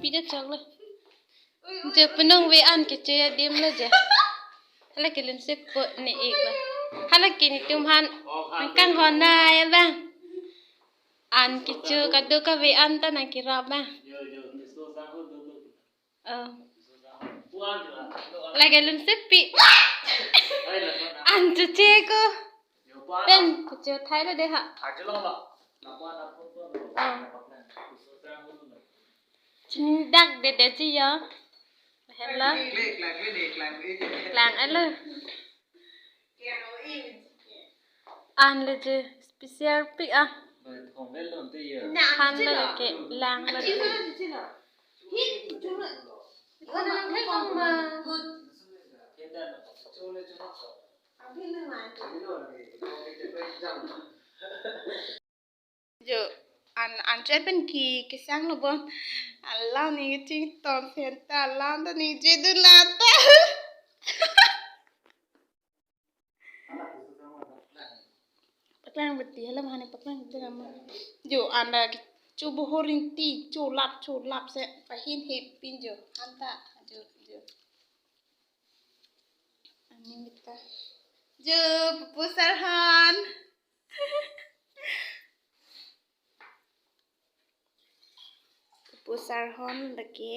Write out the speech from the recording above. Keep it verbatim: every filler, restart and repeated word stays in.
Ida choklo. Jo penang ave an kecho adim lo jo. Hala ke lunsepo ne-iklo. Hala ke netum aphan nangkanghon nai abang. An kecho kadokave an ta nangkerap abang. Oh. Lake lunsepi. An choche ko. Pen kecho thailo dei ha. Oh. Chini dak de de ji yo. Hello. Klang alo. An le je special pic ah. Han le ke lang le. Jo an an choi pen ki kesang lo bon. Alam ni chington senta alam ta ni je dun nata. Paklang beti hala mahane paklang beti lama. Jo anda kecho bohor rinti cholap cholap se pahin hepin jo anta jo jo. Ani mita. Jo pupu Sarhan. Pupu Sarhan lake.